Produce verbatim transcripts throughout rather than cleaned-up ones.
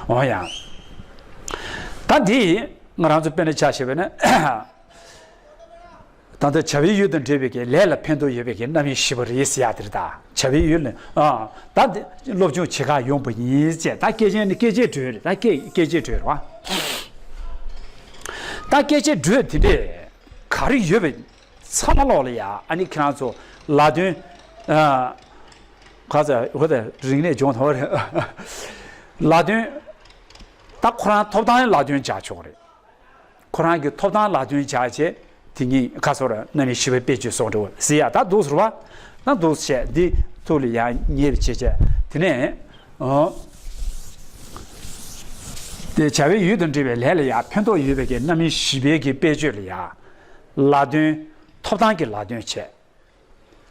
འོ་ཡ། ད་འདི་ང་རང་ཚོ་དཔེར་ན་ཆ་བཞག་པ་ན། ད་ལྟ་བྱ་བའི་ཡུལ་དང་འབྲེལ་བའི་གི་ལས་ལ་ཕན་ཐོགས་ཡོད་པའི་གི་རྣམ་དབྱེ་བཞི་པ་རེད་ཟེར་ཡ་དེ་རེད་ད། བྱ་བའི་ཡུལ་ནི་ཨ། ད་འདི་སློབ་སྦྱོང་བྱེད་གར་ཡོང་པ་ཡིན་ཟེར། ད་སྐད་ཆ་ནི་སྐད་ཆའི་འགྲོས་རེད། ད་སྐད་སྐད་ཆའི་འགྲོས་རེད་བ། ད་སྐད་ཆའི་འགྲོས་དེ་འདྲས་ག་རེ་ཡོད་པ་ཚང་མ་ལོག་ལ་ཡ། ཨ་ནི་ཁྱེད་རང་ཚོ་ལ་དོན་ཨ། ག་ཚ་འོ་ད་རིག་གནས་སྦྱོང་ཐོག་རེད། ལ་དོན་ད་ཁོ་རང་ཐོབ་ཐང་ལ་དོན་བྱ་ཆོག་རེད། ཁོ་རང་གི་ཐོབ་ཐང་ལ་དོན་བྱ་བྱེད་དེ་ཉིད་ཁ་སོར་རྣམ་དབྱེ་བཞི་པའི་དཔེ་བརྗོད་སོགས་འགྲོ་ཟེར་ཡ། ད་འདུག་ཟེར་བ་ན་འདུག་བྱས་འདི་ཐུགས་ལ་ཡང་ཉེ་བའི་བྱེད་བྱས། དེ་ནས་ཨོ། དེ་བྱ་བའི་ཡུལ་དང་འབྲེལ་བའི་ལས་ལ་ཡང་ཕན་ཐོགས་ཡོད་པའི་གི་རྣམ་དབྱེ་བཞི་པའི་གི་དཔེ་བརྗོད་ལ་ཡང་ལ་དོན་ཐོབ་ཐང་གི་ལ་དོན་བྱས།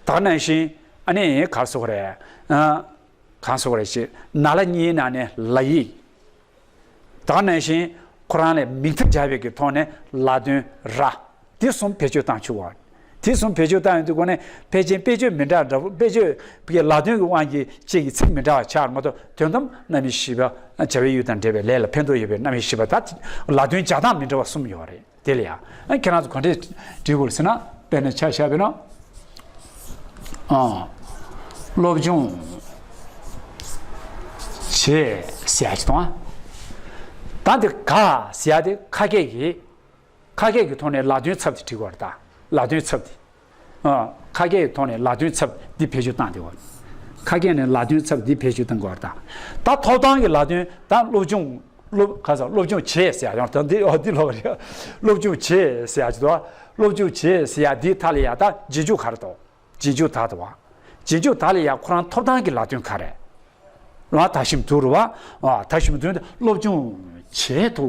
ད་ག་ནང་བཞིན་ཨ་ནི་གར་སོགས་རེད། ཨ། གང་སོགས་རེད་ཅེ་ན་ལ་གཉིས་ནང་ནས་ལ་ཡིག་ད་ག་ནང་བཞིན་ཁོ་རང་ལས་མིང་མཐའ་སྦྱར་བའི་གི་ཐོག་ནས་ལ་དོན་ར། དེ་གསུམ་བེད་སྤྱོད་བཏང་ཆོག་པ། དེ་གསུམ་བེད་སྤྱོད་བཏང་ཡོང་དུས་སྒོ་ནས་ཕལ་ཆེར་དཔེ་བརྗོད་མི་འདྲ་འདྲ་པོ། དཔེ་བརྗོད་པའི་ལ་དོན་གྱི་དབང་གིས་གཅིག་གི་ཚིག་མི་འདྲ་བ་ཆགས་མ་གཏོགས། དོན་དམ་རྣམ་དབྱེ་བཞི་པ་བྱ་བའི་ཡུལ་དང་འབྲེལ་བའི་ལས་ལ་ཕན་ཐོགས་ཡོད་པའི་རྣམ་དབྱེ་བཞི་པ། ད་ལ་དོན་སྦྱར་སྟངས་མི་འདྲ་བ་གསུམ་ཡོད་རེད། དེ་ལ་ཡ། ཨ། ཁྱེད་རང་ཚོ་ག་འདྲས་འབྲི་དགོས་ཟེར་ན། དཔེར་ན་ཆ་བཞག་པ་ཡིན་ན། ཨ། སློབ་སྦྱོང་བྱེད་ཟེར་ཡ་ཅིག་དང་། ད་འདི་ག་ཟེར་ཡ་དེ་ཁ་སྐད་ཀྱི། ཁ་སྐད་ཀྱི་ཐོག་ནས་ལ་དོན་ཚབ་དེ་འབྲི་དགོས་རེད་ད། ལ་དོན་ཚབ་དེ། ཨ། ཁ་སྐད་ཀྱི་ཐོག་ནས་ལ་དོན་ཚབ་འདི་བེད་སྤྱོད་བཏང་དེ་བ། ཁ་སྐད་ནས་ལ་དོན་ཚབ་འདི་བེད་སྤྱོད་བཏང་དགོས་རེད་ད། ད་ཐོབ་ཐང་གི་ལ་དོན་ད་སློབ་སྦྱོང་། སློབ་ག་ས་སློབ་སྦྱོང་བྱེད་ཟེར་ཡ་ཡང་ད་འདི་ཨོ་འདི་ལོག་རེད། སློབ་སྦྱོང་བྱེད་ཟེར་ཡ་ཅིག་འདུག་སློབ་སྦྱོང་བྱེད་ཟེར་ཡ་འདི་ཐ་ལ་ཡ་ད་རྗེས་འཇུག་ག་རེ་འདུག་རྗེས་འཇུག་ད་འདུག་བ། རྗེས་འཇུག་ད་ལ་ཡ་ཁོ་རང་ཐོབ་ཐང་གི་ལ་དོན་ག་རེ། རང་ད་ཞིམ་དུ་རུ་བ། ཨ། ད་ཞིམ་དུ་སློབ་སྦྱོང་བྱེད་དུ།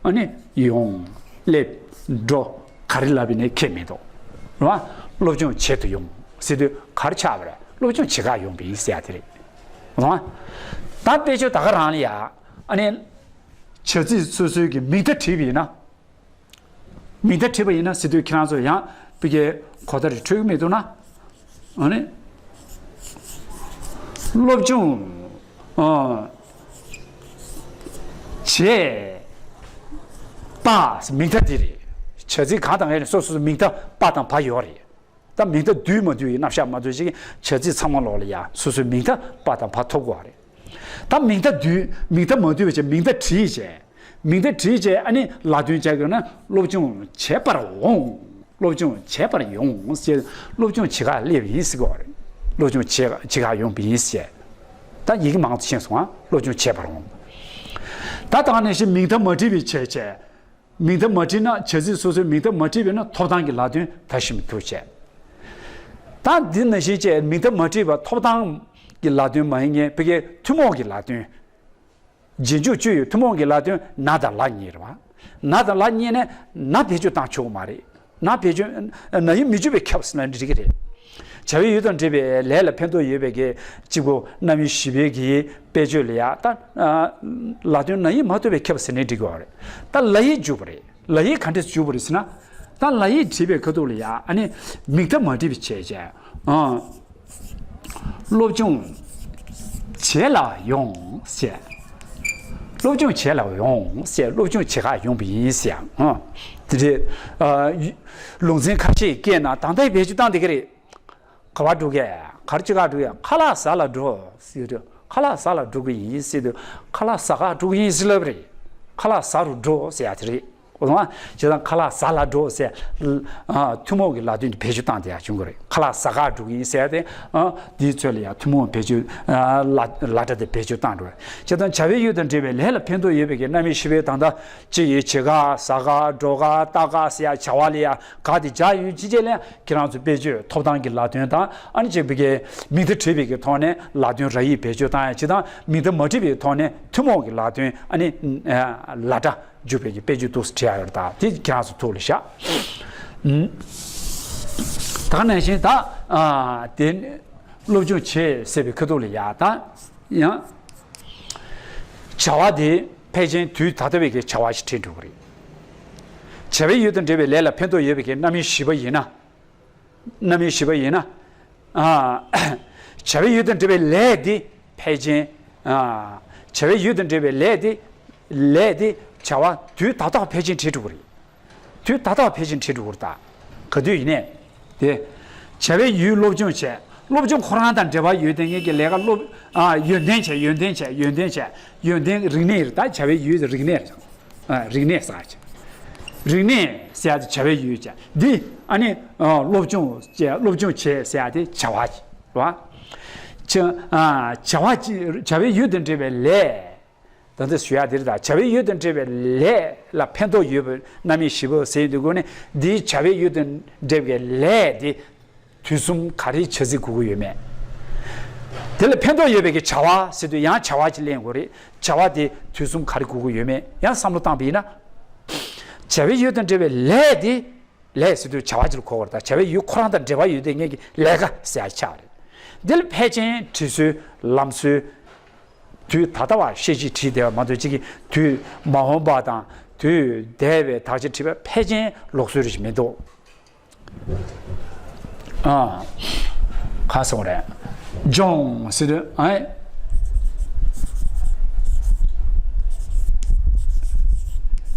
ཨ་ནི་ཡོང་། སླེབས། འགྲོ། ག་རེ་ལབ་པ་ནས་ཁྱད་མི་འདུག་རུ་བ། སློབ་སྦྱོང་བྱེད་དུ་ཡོང་ཟེར་དུས་ག་རེ་ཆགས་པ་རེད། སློབ་སྦྱོང་བྱེད་གར་ཡོང་པ་ཡིན་ཟེར་ཡ་དེ་རེད། རུ་བ། ད་དཔེ་བརྗོད་ད་ག་རང་ལ་ཡ། ཨ་ནི། བྱ་ཚིག་སོ་སོའི་གི་མིང་མཐའ་བྲིས་པ་ཡིན་ན། མིང་མཐའ་བྲིས་པ་ཡིན་ན་ཟེར་དུས་ཁྱེད་རང་ཚོ་ཡང་ཕ་གིའི་གོ་བརྡ་རེ་འཕྲོད་ཀྱི་མི་འདུག་ན། ཨ་ནི། སློབ་སྦྱོང་། ཨ། བྱས། པ། མིང་མཐའ་འདི་རེད། བྱ་ཚིག་གང་དང་གང་ཡིན་སོ་སོ་སོ་མིང་མཐའ་པ་དང་བ་ཡོད་རེད། ད་མིང་མཐའ་འདུས་མ་འདུས་ཡི་རྣམ་གཞག་མ་འདུས་ཤིག་བྱ་ཚིག་ཚང་མ་ལོག་ལ་ཡ་སོ་སོའི་མིང་མཐའ་པ་དང་བ་ཐོབ་དགོས་པ་རེད། ད་མིང་མཐའ་འདུས། མིང་མཐའ་མ་འདུས་པ་བྱས། མིང་མཐའ་བྲིས་བྱས། མིང་མཐའ་བྲིས་བྱས་ཨ་ནི་ལ་དོན་བྱ་དགོས་ན་སློབ་སྦྱོང་བྱེད་པར་འོང་། སློབ་སྦྱོང་བྱེད་པར་ཡོང་ཞེས། སློབ་སྦྱོང་བྱེད་གར་སླེབས་ཡིན་ཟེར་གྱི་ཡོད་རེད། སློབ་སྦྱོང་བྱེད་བྱེད་གར་ཡོང་པ་ཡིན་ཞེས། ད་ཡི་གེ་མང་དུ་ཤེས་སོང་ང་། སློབ་སྦྱོང་བྱེད་པར་འོང་། ད་དེ་ནང་བཞིན་མིང་མཐའ་མ་བྲིས་པའི་བྱས་བྱས། མིང་མཐའ་མ་བྲིས་ན་བྱ་ཚིག་སོ་སོའི་མིང་མཐའ་མ་བྲིས་པས་ན་ཐོབ་ཐང་གི་ལ་དོན་ད་ཞིབ་མོ་ཐུག་བྱས། ད་འདི་ནང་བཞིན་བྱས་མིང་མཐའ་མ་བྲིས་པ་ཐོབ་ཐང་གི་ལ་དོན་མ་ཡིན་མཁན་ཕ་གིའི་ཐུན་མོང་གི་ལ་དོན། རྗེས་འཇུག་བཅུ་ཡོད། ཐུན་མོང་གི་ལ་དོན་ན་དང་ལ་གཉིས་རེད་བ། ན་དང་ལ་གཉིས་ནས་ན་བེད་སྤྱོད་བཏང་ཆོག་གི་མ་རེད། ན་བེད་སྤྱོད། ན་ཡིག་མི་འཇུག་པའི་ཁྱབ་ཟེར་ན་འགྲིག་གི་རེད། བྱ་བའི་ཡུལ་དང་འབྲེལ་བའི་ལས་ལ་ཕན་ཐོགས་ཡོད་པའི་གི་གཅིག་པོ་རྣམ་དབྱེ་བཞི་པའི་གི་དཔེ་བརྗོད་ལ་ཡ་ད། ཨ། ལ་དོན་ན་ཡིག་མ་ཐོབ་པའི་ཁྱབ་ཟེར་ནས་འགྲིག་གི་རེད། ད་ལ་ཡིག་འཇུག་པ་རེད། ལ་ཡིག་ག་འདྲས་འཇུག་པ་རེད་ཟེར་ན། ད་ལ་ཡིག་བྲིས་པའི་ཁ་ཐུག་ལ་ཡ་ཨ་ནི་མིང་མཐའ་མ་བྲིས་པའི་བྱས་བྱས། ཨ། སློབ་སྦྱོང་བྱེད་ལ་ཡོང་ཟེར། སློབ་སྦྱོང་བྱེད་ལ་ཡོང་ཟེར། སློབ་སྦྱོང་བྱེད་གར་ཡོང་པ་ཡིན་ཟེར། ཨ། དེ་འདྲའི། ཨ། ལུང་ཚན་ཁ་ཤས་སྐད་ནང་ད་ལྟའི་བེད་སྤྱོད་བཏང་བསྡད་ཀྱི་རེད། ག་པར་འགྲོ་གི། ག་རེ་བྱེད་གར་འགྲོ་གི། ཁ་ལག་ཟ་ལ་འགྲོ་ཟེར་དུས་ཁ་ལག་ཟ་ལ་འགྲོ་གི་ཡིན་ཟེར་དུས་ཁ་ལག་ཟ་གར་འགྲོ་གི་ཡིན་ཟེར་ལབ་རེད། ཁ་ལག་ཟ་རུ་འགྲོ་ཟེར་ཡ་དེ་རེད། འོ་ན་བྱས་ཙང་ཁ་ལག་ཟ་ལ་འགྲོ་ཟེར། ཨ། ཐུན་མོང་གི་ལ་དོན་དེ་བེད་སྤྱོད་བཏང་བསྡད་ཡ་བྱུང་གི་རེད། ཁ་ལག་ཟ་གར་འགྲོ་གི་ཡིན་ཟེར་ཏེ། ཨ། དེའི་ཚོད་ལ་ཡ་ཐུན་མོང་བེད་སྤྱོད། ཨ། ལ་ལ་སྒྲ་དེ་བེད་སྤྱོད་བཏང་འགྲོ་རེད། བྱས་ཙང་བྱ་བའི་ཡུལ་དང་འབྲེལ་བའི་ལས་ལ་ཕན་ཐོགས་ཡོད་པའི་གི་རྣམ་དབྱེ་བཞི་པའི་དང་ད་ཅི་ཡི་བྱེད་གར་ཟ་གར་འགྲོ་གར་ལྟ་གར་ཟེར་ཡ་བྱ་བ་ལ་ཡ་ག་དེ་སྦྱར་ཡོད་ཅི་བྱས་ལ་ཡ། ཁྱེད་རང་ཚོ་དཔེ་བརྗོད་ཐོབ་ཐང་གི་ལ་དོན་དང་ཨ་ནི་ཅིག་བི་གའི་མིང་མཐའ་བྲིས་པའི་གི་ཐོག་ནས་ལ་དོན་ར་ཡིག་བེད་སྤྱོད་བཏང་ཡ་ཅི་དང་མིང་མཐའ་མ་བྲིས་པའི་ཐོག་ནས་ཐུན་མོང་གི་ལ་དོན་ཨ་ནི་ལ་སྒྲ་འཇུག་པའི་གི་དཔེ་བརྗོད་འདུག་སེ་བྲིས་ཡ་ཡོད་རེད། ད་དེ་ཁྱེད་རང་ཚོ་ཐུགས་ལ་བཞག་ད་ག་ནང་བཞིན་ད་དེ་སློབ་སྦྱོང་བྱེད་ཟེར་བའི་ཁ་ཐུག་ལ་ཡ་ད་ཡང་བྱ་བ་དེ་ཕལ་ཆེར་དུས་ད་ལྟ་བའི་གི་བྱ་བ་ཞིག་བྲིས་འགྲོ་གི་རེད། བྱ་བའི་ཡུལ་དང་འབྲེལ་བའི་ལས་ལ་ཕན་ཐོགས་ཡོད་པའི་གི་རྣམ་དབྱེ་བཞི་པ་ཡིན་ན། རྣམ་དབྱེ་བཞི་པ་ཡིན་ན། ཨ། བྱ་བའི་ཡུལ་དང་འབྲེལ་བའི་ལས་འདི་ཕལ་ཆེར། ཨ། བྱ་བའི་ཡུལ་དང་འབྲེལ་བའི་ལས་དེ། ལས་དེ་བྱ་བ་དུས་ད་ལྟ་བ་ཕལ་ཆེར་བྲིས་འགྲོ་གི་རེད། དུས་ད་ལྟ་བ་ཕལ་ཆེར་བྲིས་འགྲོ་གི་རེད་ད། ག་དུས་ཡིན་ནའི། དེ། བྱ་བའི་ཡུལ་སློབ་སྦྱོང་བྱས། སློབ་སྦྱོང་ཁོ་རང་དང་འབྲེལ་བ་ཡོད་དེ་ངེད་ཀྱི་ལས་ཀ་སློབ། ཨ། ཡོན་ཏན་བྱས། ཡོན་ཏན་བྱས། ཡོན་ཏན་བྱས། ཡོན་ཏན་རིག་གནས་རེད་ད། བྱ་བའི་ཡུལ་རིག་གནས་རེད། ཨ། རིག་གནས་ཟེར་བ། རིག་གནས་ཟེར་ཡ་དེ་བྱ་བའི་ཡུལ་བྱས། འདི་ཨ་ནི། ཨ། སློབ་སྦྱོང་བྱས། སློབ་སྦྱོང་བྱས་ཟེར་ཡ་དེ་བྱ་བ་རེད་བ། བྱ། ཨ། བྱ་བ་ཅི། བྱ་བའི་ཡུལ་དང་འབྲེལ་བའི་ལས། ད་ལྟ་ཞུ་ཡ་དེ་རེད་ད། བྱ་བའི་ཡུལ་དང་འབྲེལ་བའི་ལས་ལ་ཕན་ཐོགས་ཡོད་པའི་རྣམ་དབྱེ་བཞི་པོ་ཟེར་དུས་སྒོ་ནས། འདིའི་བྱ་བའི་ཡུལ་དང་འབྲེལ་བའི་ལས་དེ་དུས་གསུམ་ག་རེ་བྱ་རྩིས་དགོས་ཀྱི་ཡོད་མེད། དེ་ལ་ཕན་ཐོགས་ཡོད་པའི་གི་བྱ་བ་ཟེར་དུས་ཡང་བྱ་བ་ཅིག་ལེན་དགོས་རེད། བྱ་བ་དེ་དུས་གསུམ་ག་རེ་དགོས་ཀྱི་ཡོད་མེད་ཡང་བསམ་བློ་བཏང་པ་ཡིན་ན། བྱ་བའི་ཡུལ་དང་འབྲེལ་བའི་ལས་དེ། ལས་ཟེར་དུས་བྱ་བ་ཅིག་ལ་གོ་དགོས་རེད་ད། བྱ་བའི་ཡུལ་ཁོ་རང་དང་འབྲེལ་བ་ཡོད་དེ་ངེད་ཀྱི་ལས་ཀ་ཟེར་ཡ་ཆགས་རེད། འདི་ལ་ཕལ་ཆེར་བྲིས་སྲོལ། ལམ་སྲོལ། དུས་ད་ལྟ་བ་ཤེས་བྱེད་བྲིས་བསྡད་པ་མ་གཏོགས། གཅིག་གིས་དུས་མ་འོངས་པ་དང་དུས་འདས་པའི་དག་ཆ་བྲིས་པ་ཕལ་ཆེར་ལུགས་སྲོལ་རེ་ཞིག་མི་འདུག། ཨ། ག་སོང་རེད། སྦྱོང་ཟེར་དུས། ཨ།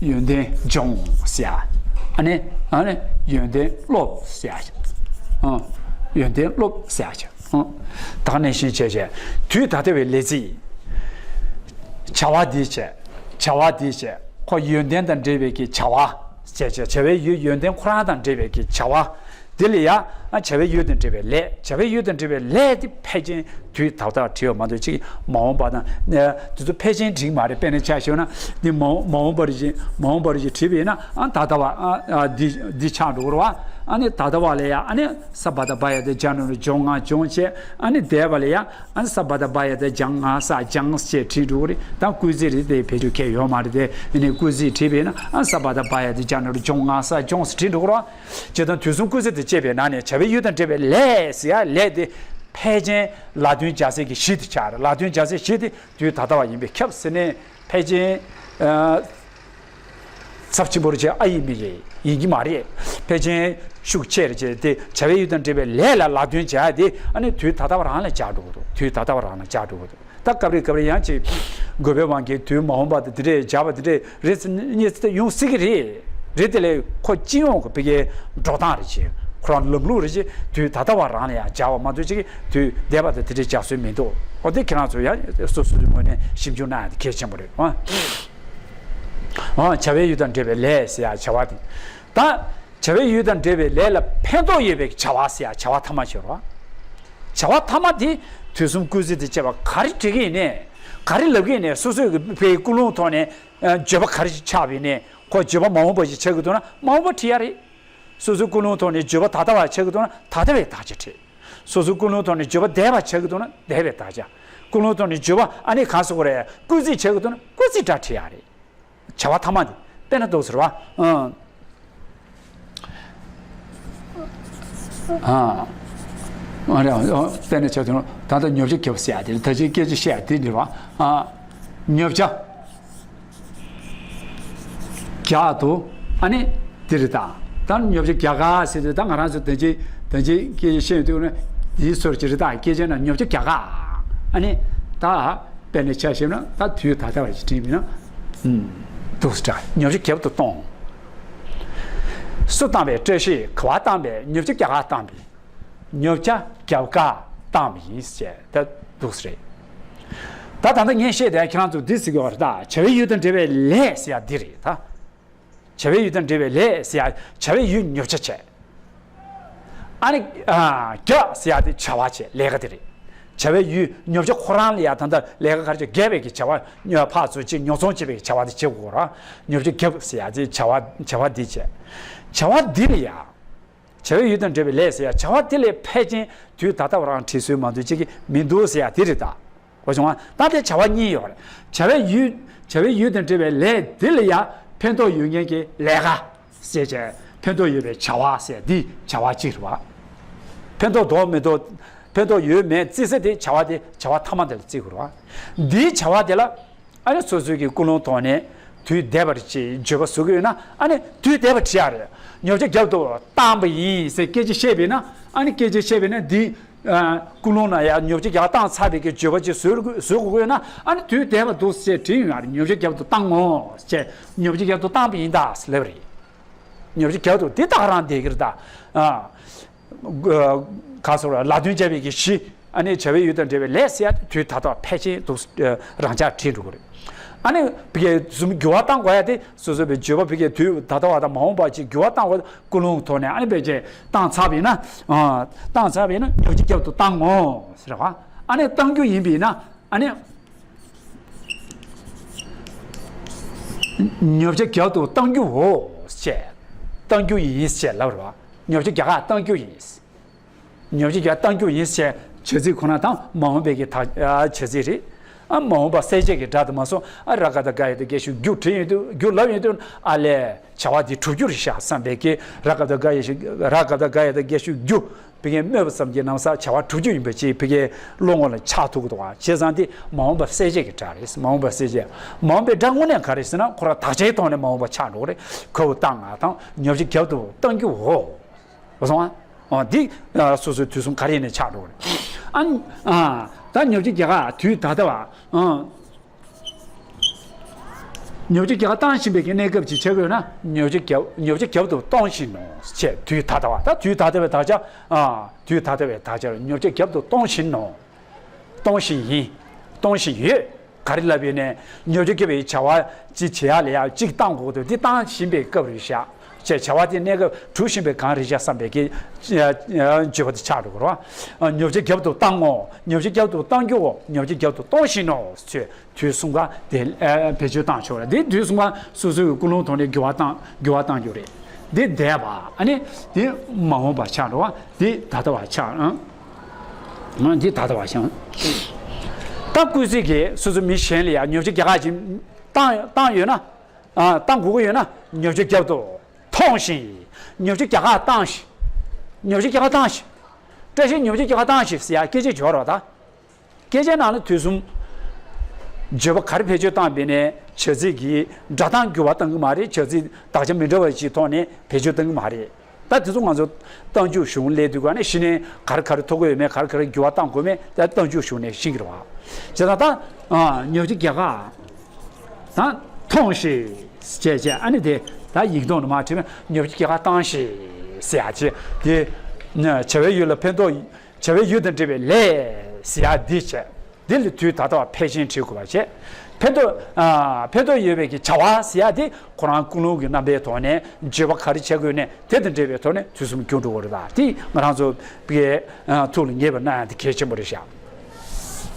ཡོན་ཏན་སྦྱོང་ཟེར་ཡ། ཨ་ནི། ཨ་ནི་ཡོན་ཏན་སློབ་ཟེར་ཡ། ཨ། ཡོན་ཏན་སློབ་ཟེར་ཡ། ཨ། ད་ག་ནང་བཞིན་བྱས་བྱས། དུས་ད་ལྟ་བའི་ལས་རྩིས། བྱ་བ་འདི་བྱས། བྱ་བ་འདི་བྱས། ཁོ་ཡོན་ཏན་དང་འབྲེལ་བའི་གི་བྱ་བ། བྱས་བྱས། བྱ་བའི་ཡུལ་ཡོན་ཏན་ཁོ་རང་དང་འབྲེལ་བའི་གི་བྱ་བ། དེ་ལ་ཡ། ཨ། བྱ་བའི་ཡུལ་དང་འབྲེལ་བའི་ལས། བྱ་བའི་ཡུལ་དང་འབྲེལ་བའི་ལས་དེ་ཕལ་ཆེར་དུས་ད་ལྟ་བ་བྲིས་པ་མ་གཏོགས། གཅིག་མ་འོངས་པ་དང་། ཨ། དེ་ཚོ་ཕལ་ཆེར་འགྲིག་མ་རེད། དཔེར་ན་ཆ་བཞག་ན་འདི་མ་འོངས། མ་འོངས་པ་རེ་ཞིག་མ་འོངས་པ་རེ་ཞིག་བྲིས་པ་ཡིན་ན། ཨ། ད་ལྟ་བ། ཨ། ཨ། འདི་འདི་ཆགས་འགྲོ་གི་རེད་བ། ཨ་ནི་ད་ལྟ་བ་ལ་ཡ། ཨ་ནི་ས་བ་ད་བ་ཡ་ད་སྦྱར་ན་རུ་སྦྱོང་ང་སྦྱོང་བྱས། ཨ་ནི་འདས་པ་ལ་ཡ། ཨ་ནི་ས་བ་ད་བ་ཡ་ད་སྦྱང་ང་ས་སྦྱངས་བྱས་བྲིས་འགྲོ་གི་རེད། ད་སྐུལ་ཚིག་རེད་དེ། བེད་སྤྱོད་གང་ཡང་ཡོད་མ་རེད་དེ། ཡིན་ནའི་སྐུལ་ཚིག་བྲིས་པ་ཡིན་ན། ཨ། ས་བ་ད་བ་ཡ་ད་སྦྱར་ན་རུ་སྦྱོང་ང་ས་སྦྱོངས་བྲིས་འགྲོ་གི་རེད་བ། བྱས་ཙང་དུས་གསུམ་སྐུལ་ཚིག་དེ་བཅད་པའི་ནང་ནས་བྱ་བའི་ཡུལ་དང་འབྲེལ་བའི་ལས་ཟེར་ཡ། ལས་དེ་ཕལ་ཆེར་ལ་དོན་སྦྱར་སའི་གི་གཞི་དེ་ཆགས་རེད། ལ་དོན་སྦྱར་སའི་གཞི་དེ་དུས་ད་ལྟ་བ་ཡིན་པས་ཁྱབ་ཟེར་ནས། ཕལ་ཆེར། ཨ། ཚབས་ཆེན་པོ་རེ་བྱས། ཨ་ཡིན་མི་རེད། ཡིན་གྱི་མ་རེད། ཕལ་ཆེར་ཤུགས་ཆེ་རེ་བྱས་ཏེ། བྱ་བའི་ཡུལ་དང་འབྲེལ་བའི་ལས་ལ་ལ་དོན་སྦྱར་ཡ་དེ། ཨ་ནི་དུས་ད་ལྟ་བ་རང་ལ་སྦྱར་འགྲོ་གི་འདུག། དུས་ད་ལྟ་བ་རང་ལ་སྦྱར་འགྲོ་གི་འདུག། ད་སྐབས་རེ་སྐབས་རེ་ཡང་ཅིག་དགོས་པའི་དབང་གིས་དུས་མ་འོངས་པ་དེ་འདྲས་སྦྱར་བ་དེ་འདྲས་རེ་གཉིས་ཡོང་སྲིད་ཀྱི་རེད། རེད་དེ་ལས་ཁོ་སྤྱི་ཡོངས་ཀྱི་ཕ་གིའི་འགྲོ་སྟངས་རེ་བྱས། ཁོ་རང་ལམ་ལུགས་རེ་བྱས། དུས་ད་ལྟ་བ་རང་ལ་ཡང་སྦྱར་བ་མ་གཏོགས། གཅིག་གིས་དུས་འདས་པ་དང་དེ་འདྲས་སྦྱར་སྲོལ་མི་འདུག། འོ་དེ་ཁྱེད་རང་ཚོ་ཡང་སོ་སོའི་ངོས་ནས་ཞིབ་འཇུག་གནང་ཡ་དེ་གལ་ཆེན་པོ་རེད། ཨ། ཨ། བྱ་བའི་ཡུལ་དང་འབྲེལ་བའི་ལས་ཟེར་ཡ་བྱ་བ་དེ། ད་བྱ་བའི་ཡུལ་དང་འབྲེལ་བའི་ལས་ལ་ཕན་ཐོགས་ཡོད་པའི་བྱ་བ་ཟེར་ཡ་བྱ་བ་ཐ་མ་ཅིག་ཡོད་རེད་བ། བྱ་བ་ཐ་མ་དེ་དུས་གསུམ་སྐུལ་ཚིག་དེ་བཅད་པ་ག་རེ་འབྲི་གི་ཡིན་ནའི། ག་རེ་ལབ་གི་ཡིན་ནའི། སོ་སོའི་གི་ཕའི་ཀུན་སློང་ཐོག་ནས། ཨ། བརྗོད་པ་ག་རེ་ཞིག་ཆགས་པ་ཡིན་ནའི། ཁོ་བརྗོད་པ་མ་འོངས་པ་ཞིག་ཆགས་ཀྱི་འདུག་ན་མ་འོངས་པ་བྲིས་ཡ་རེད། སོ་སོའི་ཀུན་སློང་ཐོག་ནས་བརྗོད་པ་ད་ལྟ་བ་ཆགས་ཀྱི་འདུག་ན་ད་ལྟ་བའི་དག་ཆ་བྲིས། སོ་སོའི་ཀུན་སློང་ཐོག་ནས་བརྗོད་པ་འདས་པ་ཆགས་ཀྱི་འདུག་ན་འདས་པའི་དག་ཆ། ཀུན་སློང་ཐོག་ནས་བརྗོད་པ་ཨ་ནི་གང་ཟེར་དགོས་རེད། སྐུལ་ཚིག་ཆགས་ཀྱི་འདུག་ན་སྐུལ་ཚིག་སྒྲ་བྲིས་ཡ་རེད། བྱ་བ་ཐ་མ་དེ། དཔེར་ན་འདུག་ཟེར་བ། ཨང་། ཨ། ཨ་རེ། ཨ། དཔེར་ན་ཆ་བཞག་ན་ད་ལྟ་ཉོ་ཆ་རྒྱབ་ཟེར་ཡ་དེ་ད་ཅིག་སྐད་ཆ་བཤད་ཡ་དེ་འདྲ་བ། ཨ། ཉོ་ཆ་རྒྱག་འདུག། ཨ་ནི་དེ་རེད་ད། ད་ཉོ་ཆ་རྒྱག་ག་ཟེར་དུས། ད་ང་རང་ཚོ་ད་ཅིག་ད་ཅིག་སྐད་ཆ་བཤད་ཡོང་དུས་ན་དེའི་སོར་ཅིག་རེད་ད། སྐད་ཆ་ན་ཉོ་ཆ་རྒྱག་ག། ཨ་ནི་ད། དཔེར་ན་ཆ་བཞག་ན་ད་དུས་ད་ལྟ་བ་ཞིག་བྲིས་པ་ཡིན་ན། ཨུམ། འདུག་ཟེར། ཉོ་ཆ་རྒྱབ་ཏུ་གཏོང་། སུ་བཏང་བའི། བཀྲ་ཤིས་ག་པར་བཏང་བའི། ཉོ་ཆ་རྒྱག་ག་བཏང་བའི། ཉོ་ཆ་རྒྱབ་ག་བཏང་བ་ཡིན་ཟེར། ད་འདུག་ཟེར། ད་ད་ལྟ་ངས་བཤད་དེ་ཁྱེད་རང་ཚོ་འདི་ཟེར་གྱི་ཡོད་རེད་ད། བྱ་བའི་ཡུལ་དང་འབྲེལ་བའི་ལས་ཟེར་ཡ་འདི་རེད་ད། བྱ་བའི་ཡུལ་དང་འབྲེལ་བའི་ལས་ཟེར་ཡ། བྱ་བའི་ཡུལ་ཉོ་ཆ་བྱས། ཨ་ནི། ཨ། རྒྱག་ཟེར་ཡ་དེ་བྱ་བ་བྱས། ལས་ཀ་དེ་རེད། བྱ་བའི་ཡུལ་ཉོ་ཆ་ཁོ་རང་ལ་ཡ་ད་ལྟ་ལས་ཀ་ག་རེ་བྱས། རྒྱབ་པའི་གི་བྱ་བ། ཉོ། ཕར་ཚུར་ཅིག་ཉོ་ཚོང་བྱེད་པའི་གི་བྱ་བ་དེ་བྱེད་དགོས་ར། ཉོ་ཆ་རྒྱབ་ཟེར་ཡ་དེ་བྱ་བ། བྱ་བ་འདི་བྱས། བྱ་བ་འདི་ལ་ཡ། བྱ་བའི་ཡུལ་དང་འབྲེལ་བའི་ལས་ཟེར་ཡ། བྱ་བ་དེ་ལ་ཕལ་ཆེར་དུས་ད་ལྟ་བ་རང་བྲིས་སྲོལ་མ་གཏོགས་གཅིག་གི་མི་འདུག་ཟེར་ཡ་དེ་རེད་ད། གོ་བྱུང་ང་། ད་དེ་བྱ་བ་གཉིས་ཡོད་རེད། བྱ་བའི་ཡུལ། བྱ་བའི་ཡུལ་དང་འབྲེལ་བའི་ལས་དེ་ལ་ཡ་ཕན་ཐོགས་ཡོད་མཁན་གྱི་ལས་ཀ་ཟེར་བྱས། ཕན་ཐོགས་ཡོད་པའི་བྱ་བ་ཟེར། འདི་བྱ་བ་གཅིག་རེད་བ། ཕན་ཐོགས་འདུག་མི་འདུག། ཕན་ཐོགས་ཡོད་མེད་བརྩི་ས་དེ་བྱ་བ་དེ། བྱ་བ་ཐ་མ་དེ་ལ་བརྩི་དགོས་རེད་བ། འདིའི་བྱ་བ་དེ་ལ་ཨ་ནི་སོ་སོའི་གི་ཀུན་སློང་ཐོག་ནས་དུས་འདས་པ་རེ་ཅིག་བརྗོད་པ་བཟོ་གི་ཡོད་ན། ཨ་ནི་དུས་འདས་པ་བྲིས་ཡ་རེད། ཉོ་ཆ་རྒྱབ་ཏུ་བཏང་བ་ཡིན་ཟེར་སྐད་ཆ་བཤད་པས་ན། ཨ་ནི་སྐད་ཆ་བཤད་པས་ན་འདི། ཀུན་སློང་ན་ཡང་ཉོབ་ཆ་རྒྱག་བཏང་ཚར་བའི་གི་བརྗོད་པ་ཅིག་བཟོ་དགོས་ཡོད་ན། ཨ་ནི་དུས་འདས་པ་འདུག་ཟེར་བྲིས་ཡོང་ཡ་རེད། ཉོབ་ཆ་རྒྱབ་ཏུ་བཏང་ངོ་ཟེར། ཉོབ་ཆ་རྒྱབ་ཏུ་བཏང་པ་ཡིན་ད་ཟེར་ལབ་རེད། ཉོབ་ཆ་རྒྱབ་ཏུ་འདི་ད་ག་རང་བསྡད་ཀྱི་རེད་ད། ཨ། ག་སོགས་ལ་ལ་དོན་བྱ་བའི་གི་གཞི། ཨ་ནི་བྱ་བའི་ཡུལ་དང་འབྲེལ་བའི་ལས་ཟེར་ཡ་དེ་དུས་ད་ལྟ་བ་ཕལ་ཆེར་འདུག་རང་འཇགས་བྲིས་འགྲོ་གི་རེད། ཨ་ནི་བི་གའི་གསུམ་འགྱུར་བ་བཏང་དགོས་ཡ་དེ་སོ་སོ་བའི་བརྗོད་པ་བི་གའི་དུས་ད་ལྟ་བ་དང་མ་འོངས་པ་ཅིག་འགྱུར་བ་བཏང་དགོས། ཀུན་སློང་ཐོག་ནས་ཨ་ནི་བེད་སྤྱད་བཏང་ཚར་བ་ཡིན་ན། ཨ། བཏང་ཚར་བ་ཡིན་ན་ཉོབ་ཆ་རྒྱབ་ཏུ་བཏང་ངོ་ཟེར་བ། ཨ་ནི་བཏང་རྒྱུ་ཡིན་པ་ཡིན་ན། ཨ་ནི་ཉོབ་ཆ་རྒྱབ་ཏུ་བཏང་རྒྱུའོ་ཞེས། བཏང་རྒྱུ་ཡིན་ཞེས་ལབ་རེད་བ། ཉོབ་ཆ་རྒྱག་ག་བཏང་རྒྱུ་ཡིན། ཉོབ་ཆ་རྒྱག་བཏང་རྒྱུ་ཡིན་ཞེས་བྱ་ཚིག་ཁོ་ན་དང་མ་འོངས་པའི་གི་ད་བྱ་ཚིག་རེད། ཨ། མ་འོངས་པ་གསལ་བྱེད་ཀྱི་སྒྲ་དུ་མ་སོང་། ཨ། ར་ག་བཏགས་རྒ་ཡ་བཏགས་རྒ་ཞབས་ཀྱུ་རྒྱུ་བྲིས་ཡོང་དུས། རྒྱུ་ལབ་ཡོང་དུས། ཨ་ལས། བྱ་བ་འདི་གྲུབ་རྒྱུ་རེད་ཤག་བསམ་པའི་གི། ར་ག་བཏགས་རྒ་ཡ་ཞབས། ར་ག་བཏགས་རྒ་ཡ་བཏགས་རྒ་ཞབས་ཀྱུ། བི་གའི་སྨོས་པ་ཙམ་གྱིས་ན་བཟའ་བྱ་བ་གྲུབ་རྒྱུ་ཡིན་པ་ཅིག་བི་གའི་བློ་ངོ་ལ་ཆགས་ཐུབ་ཀྱི་འདུག་ག་བྱས་ཙང་དེ་མ་འོངས་པ་གསལ་བྱེད་ཀྱི་སྒྲ་རེད། མ་འོངས་པ་གསལ་བྱེད། མ་འོངས་པའི་སྒྲ་དངོས་གནས་ག་རེ་ཟེར་ན། ཁོ་རང་དག་ཆའི་ཐོག་ནས་མ་འོངས་པ་ཆགས་འགྲོ་གི་རེད། ག་བོ་བཏང་ང་དང་ཉོབ་ཆ་རྒྱབ་ཏུ་བཏང་རྒྱུའོ། གོ་སོང་ཨ། འོ་འདི་སོ་སོའི་དུས་གསུམ་ག་རེ་ནས་ཆགས་འགྲོ་གི་རེད། ཨ། ཨ། ད་ཉོབ་ཆ་རྒྱག་ག་དུས་ད་ལྟ་བ། ཨ། ཉོབ་ཆ་རྒྱག་ག་བཏང་བཞིན་པའི་གི་གནས་སྐབས་ཅིག་ཆགས་ཀྱི་ཡོད་ན། ཉོབ་ཆ་རྒྱབ། ཉོབ་ཆ་རྒྱབ་ཏུ་གཏོང་བཞིན་ནོ་ཞེས། དུས་ད་ལྟ་བ། ད་དུས་ད་ལྟ་བའི་དག་ཆ། ཨ། དུས་ད་ལྟ་བའི་དག་ཆར་ཉོབ་ཆ་རྒྱབ་ཏུ་གཏོང་བཞིན་ནོ། གཏོང་བཞིན་ཡིན། གཏོང་བཞིན་ཡོད། ག་རེ་ལབ་ཡོད་ནས། ཉོབ་ཆ་རྒྱབ་པའི་བྱ་བ་ཅིག་བྱེད་ཡ་ལ་ཡ་གཅིག་བཏང་དགོས་འདུག་འདི་བཏང་བཞིན་པའི་སྐབས་རེད་ཤག་ཅེས། བྱ་བ་དེ་གནས་སྐབས་གྲུབ་བཞིན་པའི་སྒང་རེད་ཤག་བསམ་པའི་གི་བརྗོད་པ་དེ་ཆགས་འགྲོ་གི་རེད་བ། ཉོབ་ཆ་རྒྱབ་ཏུ་བཏང་ངོ་། ཉོབ་ཆ་རྒྱབ་ཏུ་གཏོང་རྒྱུའོ། ཉོབ་ཆ་རྒྱབ་ཏུ་གཏོང་བཞིན་ནོ་ཞེས། དུས་གསུམ་ཀ་དེ་བེད་སྤྱོད་བཏང་ཆོག་རེད། དེ་དུས་གསུམ་ཀ་སོ་སོའི་ཀུན་སློང་ཐོག་ནས་འགྱུར་བ་བཏང་། འགྱུར་བ་བཏང་རྒྱུ་རེད། དེ་འདས་པ། ཨ་ནི་དེ་མ་འོངས་པ་ཆགས་འགྲོ་བ། དེ་ད་ལྟ་བ་ཆགས། ཨང་། འདི་ད་ལྟ་བ་ཆགས། ད་སྐུལ་ཚིག་གིས་སོ་སོ་མི་གཞན་ལ་ཡང་ཉོབ་ཆ་རྒྱག་ག་ཅིག་བཏང་། བཏང་ཡོད་ན། ཨ། བཏང་དགོས་ཀྱི་ཡོད་ན་ཉོབ་ཆ་རྒྱབ་ཏུ་གཏོང་ཞིང་། ཉོབ་ཆ་རྒྱག་ག་བཏང་ཞིང་། ཉོབ་ཆ་རྒྱག་ག་བཏང་ཞིང་། བཀྲ་ཤིས་ཉོབ་ཆ་རྒྱག་ག་བཏང་ཞིང་ཟེར་ཡ་སྐད་ཆ་སྦྱོར་བ་དང་། སྐད་ཆའི་ནང་ལ་དུས་གསུམ་བརྗོད་པ་ག་རེ་བེད་སྤྱོད་བཏང་བས་ནས་བྱ་ཚིག་གི་སྒྲ་གདངས་འགྱུར་བ་བཏང་གི་མ་རེད། བྱ་ཚིག་དག་ཆ་མི་འདྲ་བ་ཞིག་ཐོག་ནས་བེད་སྤྱོད་བཏང་གི་མ་རེད། ད་དེ་ཚོ་ང་ཚོ་རྟགས་འཇུག་གཞུང་སླེབས་དུས་ག་ནས་གཞི་ནས་ག་རེ་ག་རེ་ཐོབ་དགོས་ཡོད་མེད། ག་རེ་ག་རེ་འགྱུར་བ་བཏང་དགོས་མེད། ད་རྟགས་འཇུག་གཞུང་ནས་ཤེས་ཀྱི་རེད་བ། བྱས་ཙང་ད། ཨ། ཉོབ་ཆ་རྒྱག་ག་ད་གཏོང་ཞིང་བྱས་བྱས། ཨ་ནི་དེ་ད་ཡིག་ཐོག་ནས་མར་བྲིས་པས་ཉོབ་ཆ་རྒྱག་ག་བཏང་ཞིང་ཟེར་ཡ་བྱས། དེ་བྱ་བའི་ཡུལ་ལ་ཕན་ཐོགས། བྱ་བའི་ཡུལ་དང་འབྲེལ་བའི་ལས་ཟེར་ཡ་འདི་བྱས། འདི་ལ་དུས་ད་ལྟ་བ་ཕལ་ཆེར་བྲིས་དགོས་པ་བྱས། ཕན་ཐོགས། ཨ། ཕན་ཐོགས་ཡོད་པའི་གི་བྱ་བ་ཟེར་ཡ་དེ་ཁོ་རང་ཀུན་སློང་གི་རྣམ་པའི་ཐོག་ནས་བརྗོད་པ་ག་རེ་བྱེད་དགོས་ནས་དེ་དང་འབྲེལ་བའི་ཐོག་ནས་དུས་གསུམ་འགྱུར་འགྲོ་གི་རེད། ད་དེ་ང་རང་ཚོ་བི་གའི་ཐུགས་ལ་ངེས་པར་གནང་ཡ་དེ་གལ་ཆེན་པོ་རེད་ཤག་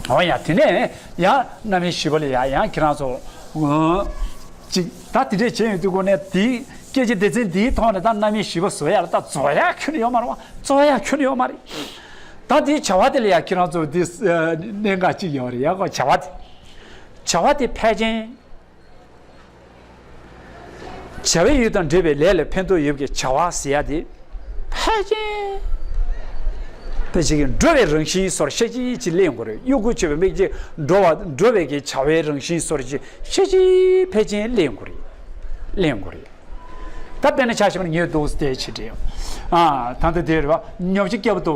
འོ་ཡ། དེ་ནས་ཡང་རྣམ་དབྱེ་བཞི་པ་ལ་ཡ་ཡང་ཁྱེད་རང་ཚོ་ཅིག་ད་དེ་འདྲས་བྱས་ཡོང་དུས་གོ་ནས་དེའི་སྐད་ཆ་སྡེ་ཚན་འདིའི་ཐོག་ནས་ད་རྣམ་དབྱེ་བཞི་པ་བཟོ་ཡ་ལ་ད་རྫོགས་ཡ་ཁྱོན་ནས་ཡོད་མ་རེད་བ། རྫོགས་ཡ་ཁྱོན་ནས་ཡོད་མ་རེད། ད་དེའི་བྱ་བ་དེ་ལ་ཡ་ཁྱེད་རང་ཚོ་དེ་གནད་འགག་ཅིག་ཡོད་རེད་ཡ། གོ་བྱ་བ་དེ། བྱ་བ་དེ་ཕལ་ཆེར། བྱ་བའི་ཡུལ་དང་འབྲེལ་བའི་ལས་ལ་ཕན་ཐོགས་ཡོད་པའི་བྱ་བ་ཟེར་ཡ་དེ། ཕལ་ཆེར། ཕལ་ཆེར་གྱི་འགྲོ་བའི་རང་བཞིན་བཟོ་འདྲ་ཤ་ཅིག་ཅིག་གླེང་དགོས་རེད། གཡོ་འགུལ་ཆེ་བའི་མིག་ཅིག་འགྲོ་བ་འགྲོ་བའི་གི་བྱ་བའི་རང་བཞིན་བཟོ་འདྲ་ཅིག་ཤ་ཅིག་ཕལ་ཆེར་གླེང་དགོས་རེད། གླེང་དགོས་རེད། ད་དཔེར་ན་ཆ་བཞག་ན་ངས་འདུག་སེ་བལྟས་བྱས་བྲིས། ཨ། ད་ལྟ་དེ་རེད་བ། ཉོབ་ཆ་རྒྱབ་ཏུ་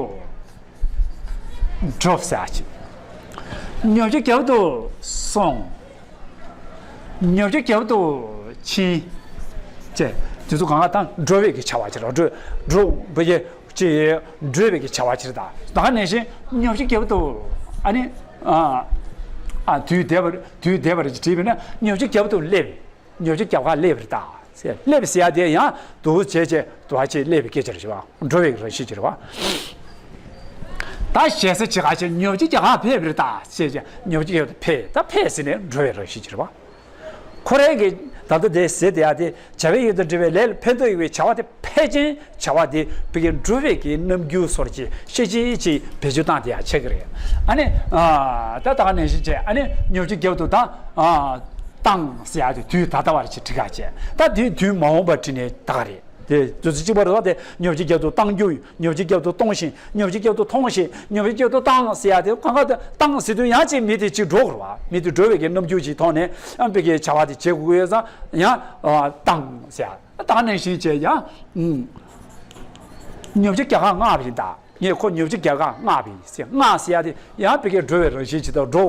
འགྲོ་ཟེར་ཅིག་ཉོབ་ཆ་རྒྱབ་ཏུ་སོང་། ཉོབ་ཆ་རྒྱབ་ཏུ་ཕྱིན། ཅེས། དེ་ཚོ་གང་ག་དང་འགྲོ་བའི་གི་བྱ་བ་ཅིག་རེད། འགྲོ། འགྲོ་བའི་གི་ཅེས་འགྲོ་བའི་གི་བྱ་བ་ཅིག་རེད། ད་ད་ག་ནང་བཞིན་ཉོབ་ཆ་རྒྱབ་ཏུ། ཨ་ནི། ཨ། ཨ། དུས་འདས་པ། དུས་འདས་པ་རེད་ཅེས་བྲིས་པས་ན་ཉོབ་ཆ་རྒྱབ་ཏུ་སླེབས། ཉོབ་ཆ་རྒྱབ་ཁར་སླེབས་རེད་ད། སླེབས་ཟེར་ཡ་དེ་ཡང་འདུག་བྱས་བྱས་འདུག་བྱས་སླེབས་པའི་སྐད་ཆ་རེད་བ། འགྲོ་བའི་རང་བཞིན་ཅིག་རེད་བ། ད་ཞེ་ས་ཅིག་ག་བྱས་ཉོབ་ཆ་རྒྱབ་ཁར་ཕེབས་རེད་ད་ཟེར་བྱས་ཉོབ་ཆ་རྒྱབ་ཏུ་ཕེབས། ད་ཕེབས་ཟེར་ནས་འགྲོ་བའི་རང་བཞིན་ཅིག་རེད་བ། ཁོ་རང་གིས་ད་ལྟ་དེ་ཟེར་བསྡད་ཡ་དེ་བྱ་བའི་ཡུལ་དང་འབྲེལ་བའི་ལས་ལ་ཕན་ཐོགས་ཡོད་པའི་བྱ་བ་དེ་ཕལ་ཆེར་བྱ་བ་དེ་བི་གའི་འགྲོ་བའི་གི་རྣམ་འགྱུར་བཟོ་འདྲ་ཅིག་ཤ་ཅིག་ཅིག་བེད་སྤྱོད་བཏང་བསྡད་ཡ་ཆགས་ཀྱི་རེད། ཨ་ནི། ཨ། ད་ད་ག་ནང་བཞིན་བྱས། ཨ་ནི་ཉོབ་ཆ་རྒྱབ་ཏུ་ད། ཨ། བཏང་ཟེར་ཡ་དེ་དུས་ད་ལྟ་བ་རེད་ཅེས་བྲིས་ག་བྱས། ད་དུས་དུས་མ་འོངས་པ་བྲིས་ནས་ད་ག་རེད། དེ་དུས་ཚོད་གཅིག་པ་རེད་བ། དེ་ཉོབ་ཆ་རྒྱབ་ཏུ་བཏང་རྒྱུ། ཉོབ་ཆ་རྒྱབ་ཏུ་གཏོང་ཞིང་། ཉོབ་ཆ་རྒྱབ་ཏུ་མཐོང་ཞིང་། ཉོབ་ཆ་རྒྱབ་ཏུ་བཏང་ཟེར་ཡ་དེ་གང་ག་དེ་བཏང་ཟེར་དུས་ཡང་ཅིག་མི་དེ་ཅིག་འགྲོ་དགོས་རེད་བ། མི་དེ་འགྲོ་བའི་གི་རྣམ་འགྱུར་ཅིག་ཐོག་ནས་ཨ་བི་གའི་བྱ་བ་དེ་བྱེད་དགོས་ཀྱི་ཡོད་ཙང་ཡང་། ཨ། བཏང་ཟེར་ཡ། ད་ག་ནང་བཞིན་བྱས་ཡང་། ཨུམ། ཉོབ་ཆ་རྒྱབ་ཁར་མངགས་པ་ཡིན་ད། ངས་ཁོ་ཉོབ་ཆ་རྒྱབ་ཁར་མངགས་པ་ཡིན་ཟེར། མངགས་ཟེར་ཡ་དེ་ཡང་ཕ་གིར་འགྲོ་བའི་རང་བཞིན་ཇི་ལྟར་འགྲོ།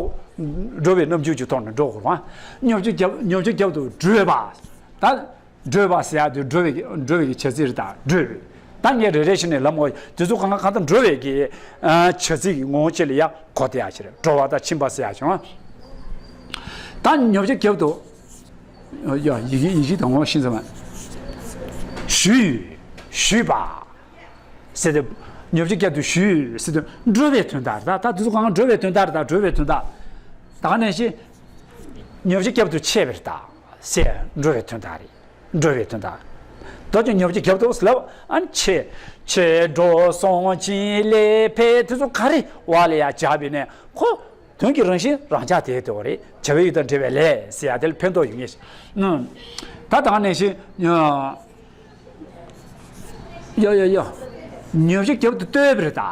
འགྲོ་བའི་རྣམ་འགྱུར་གྱི་ཐོག་ནས་འགྲོ་དགོས་རེད་བ། ཉོབ་ཆ་རྒྱབ། ཉོབ་ཆ་རྒྱབ་ཏུ་བགྲོད་པ། ད་བགྲོད་པ་ཟེར་ཡ་དེ་འགྲོ་བའི་གི། འགྲོ་བའི་གི་བྱ་ཚིག་རེད། ད་བགྲོད། ད་ངས་རེ་རེ་བཞིན་ནས་ལབ་དགོས། དེ་ཚོ་གང་གང་ལྟར་འགྲོ་བའི་གི་ཨ་བྱ་ཚིག་གི་ངོ་བོ་ཅིག་ལ་ཡ་གོ་བསྡད་ཡ་ཅིག་རེད། འགྲོ་བ་དང་ཕྱིན་པ་ཟེར་ཡ་ཅིག་རེད་བ། ད་ཉོབ་ཆ་རྒྱབ་ཏུ། ཡ། ཡི་གེ། ཡི་གེ་དང་ངོ་ཤིན་ཙམ་མ། ཞུས། ཞུས་པ། ཟེར་ཏེ། ཉོབ་ཆ་རྒྱབ་ཏུ་ཞུས་ཟེར་དུས་འགྲོ་བའི་དོན་དག་རེད། ད་ད་དེ་ཚོ་གང་འགྲོ་བའི་དོན་དག་རེད། ད་འགྲོ་བའི་དོན་དག་ད་ག་ནང་བཞིན་ཉོབ་ཆ་རྒྱབ་ཏུ་ཆས་པ་རེད་ད་ཟེར། འགྲོ་བའི་དོན་དག་རེད། འགྲོ་བའི་དོན་དག་ད་ཅི་ཉོབ་ཆ་རྒྱབ་ཏུ་ཟེར་ལབ། ཨ་ནི་ཆས། ཆས། འགྲོ། སོང་། ཕྱིན། སླེབས། ཕེབས། དེ་ཚོ་ག་རེ་བ་ལ་ཡ་སྦྱར་བས་ནས་ཁོ། དོན་གྱི་རང་བཞིན་རང་འཇགས་དེ་ལྟ་བུ་རེད། བྱ་བའི་ཡུལ་དང་འབྲེལ་བའི་ལས་ཟེར་ཡ་དེ་ལ་ཕན་ཐོགས་ཡོད་ངེས་ཤིང་། ཨུམ། ད་ད་ག་ནང་བཞིན། ཡ་ཡ་ཡ། ཉོབ་ཆ་རྒྱབ་ཏུ་བརྟོལ་བ་རེད་ད།